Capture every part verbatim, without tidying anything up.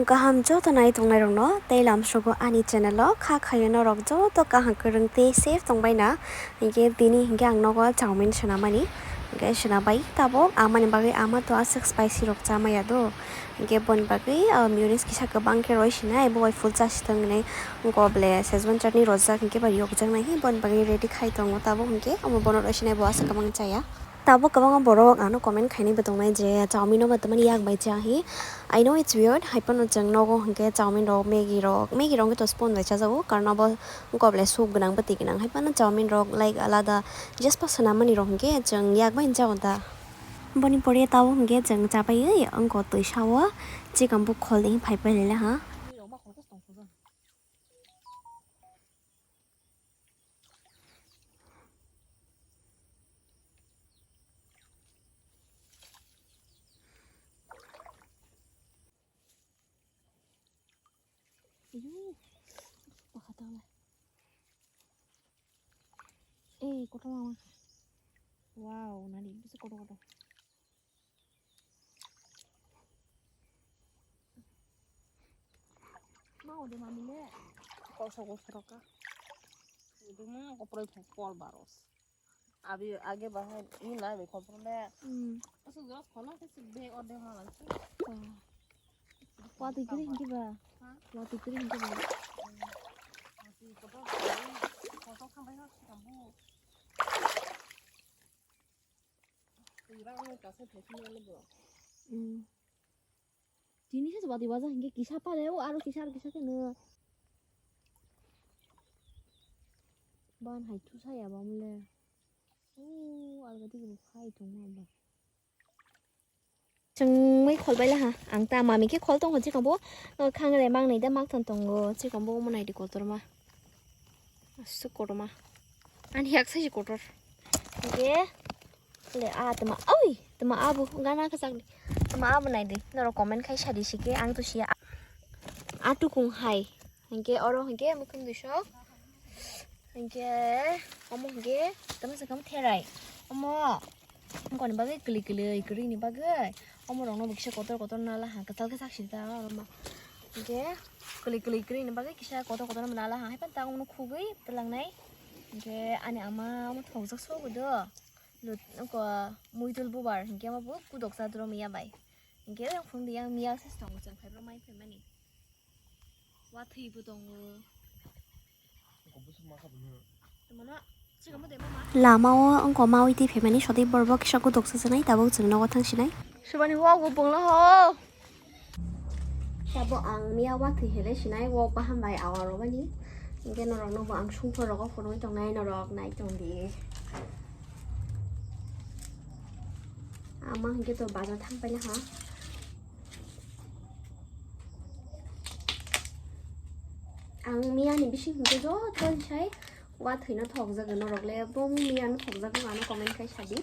Kaham joto nai tongnai rokno tei lamsogo ani channel o kha khayo norok joto kaham kwrwng tei safe tongbai na. Hinkhe tini hinkhe ang nogo chowmin swnamani, hinkhe swnabai tabuk amani bagwi ama to aswk spicy rok chamaya do. Hinkhe boni bagwi, ah, mayonnaise kisa kwbang khe roi sinai, bo bai full cha sitong hinwi wngkha ble Szechuan chutney rojak hinkhe bai yokjak nai hi boni bagwi ready khai tongo tabuk hinkhe omo bono roi sinai bo aswk kwbang chaya. Tabuk kwbangma borok ano comment khainai bo tongnai je chowmin no ba tamani yak bai cha hi. I know it's weird, hai phano chwng nogo hinkhe chowmin rok, Maggi rok, Maggi rok hinkhe to spoon bai chajago, karon abo wngkha ble soup gwnang, bwtwi gwnang, hai phano chowmin rok like alada just pa swnamani rok hinkhe chwng yak bai jago da. Boni pore tabuk hinkhe chwng chapaiwi wngkha twisa o chikon bo khol ni phai phai le ha. Ayu, pakha tang le. Eh, kotor mama. Wow, nani bisa kotor kotor. Ma ode mami le. Koso koso roka. Ode ma koproi kol baros. Abi age bahai ni lai be kotor le. Hmm. Asu gos kono ke sik be ode ma lai. Watwi kwrwi hinkhe ba. Ha? Watwi kwrwi hinkhe ba. Watwi kotor, kotor khambai no sikam bu. Tini se watwi waja hinkhe kisa pale o aro kisa aro kisa khe no. Ban hai thusa ya bamle. O alga dige bo phai tongma ba. Chwngwi khol bai laha. Ang ta mami khe khol tongo chikon bo, o, khang re mang nai da mak thon tongo chikon bo omo nai di kotor ma. Aswk kotor ma. Ani yak sai kotor. Ge le a tama oi tama abu gana ka sak di. Tama abu nai di. Norok comment khai sa di sike ang to sia. Atukung hai. Hingke oro hingke mukhung dusok. Hingke omo hingke tama sakam therai. Omo. Wngkoni bagwi kwlwi kwlwi kwrwini bagwi omorokno bo kisa kotor kotor nala ha kwtal khe sak sida oro ma. Hinkhe kwlwi kwlwi kwrwini bagwi kisa kotor kotor nala ha haiphano tabukno khugwi twlangnai. Hinkhe ani ama omo thokjak sobo do. Lut wngkha muidul bubar hinkhe omo bo kudoksa doro miya bai. Hinkhe oyang phunukdi yang miya se tongo chwng phaibrok mai phaimani. Wathwi bo tongo. Lama o wngkha mawi twi phaimani sotwi borok kisa kutuk sajaknai tabuk chwng nogo thangsinai. Subani wak bo bungla ho. Tabuk ang miya wathwi helai sinai wak baham bai awa robani. Hinkhe norok no bo ang sungphor rogo phunugwi tongnai norok nai tongdi. Ama hinkhe to bazar thang paila ha. Ang miyani bising hinkhe joto sai wathwino thokjago norok le bo miyano thokjago ano comment khai sadi.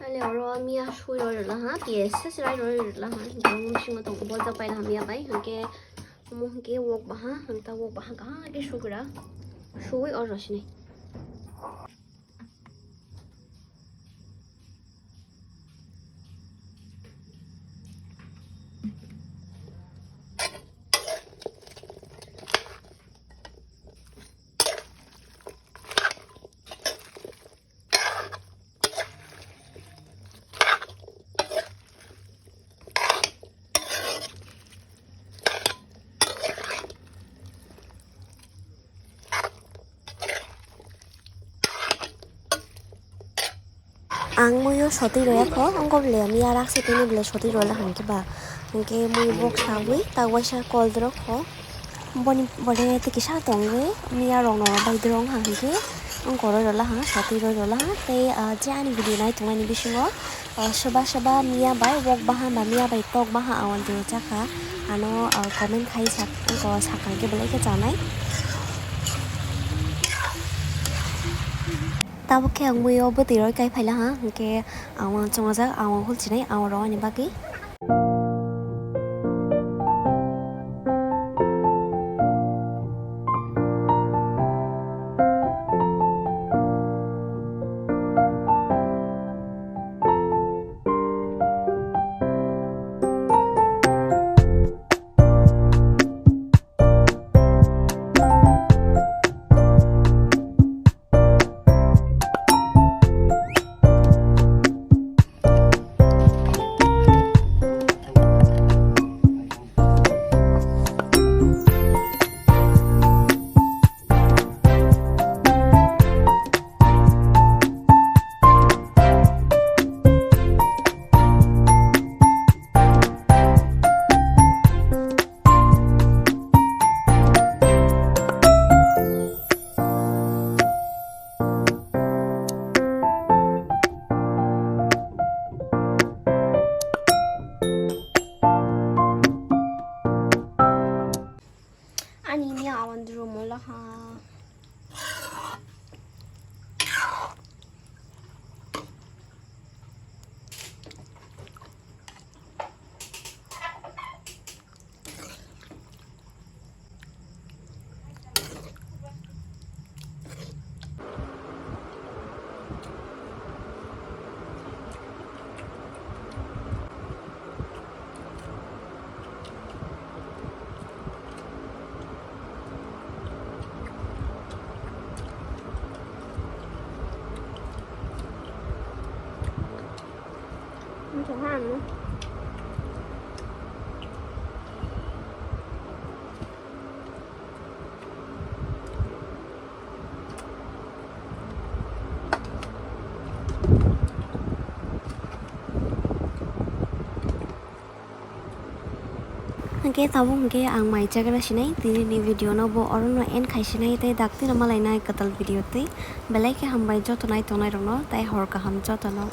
Ale oro miya sui roi rwla ha, piyaj se chwrai roi rwla ha, hinkhe omo bisingo tongo boljak paina hamya bai, hinkhe omo hinkhe wok baha, ang ta wok baha kaham khe sugra, suwi oro sini. Ang muiyo sotwi roya kho, wngkha bole miya rak se tini bole sotwi rola hwnkhe ba. Hwnkhe mui bok sawi ta waisa kol drok kho. Boni bole tei kisa tongwi miya rok no bai drong ha hwnkhe wngkha roi rola ha, sotwi roi rola ha. Tei, ah, je ani video nai tongnai ni bisingo, ah, soba soba miya bai wok baha ba miya bai tok baha awandru chakha. Ano, ah, comment khai sak, wngkha sakha hwnkhe belai khe chanai. Tabuk khe ang muiyo bwtwi roi kai phaila ha, hwnkhe ang uansukjak, ang hulchinai, ang rwani bagwi. Ani miya awandru molo ha. Hwnkhe tabuk hwnkhe ang mai chagra sinai, tini ni video no bo oro no end khai sinai, tei daktino malainai kwtal video tei belai khe hambai joto nai tongnai rok no, tei hor kaham joto no.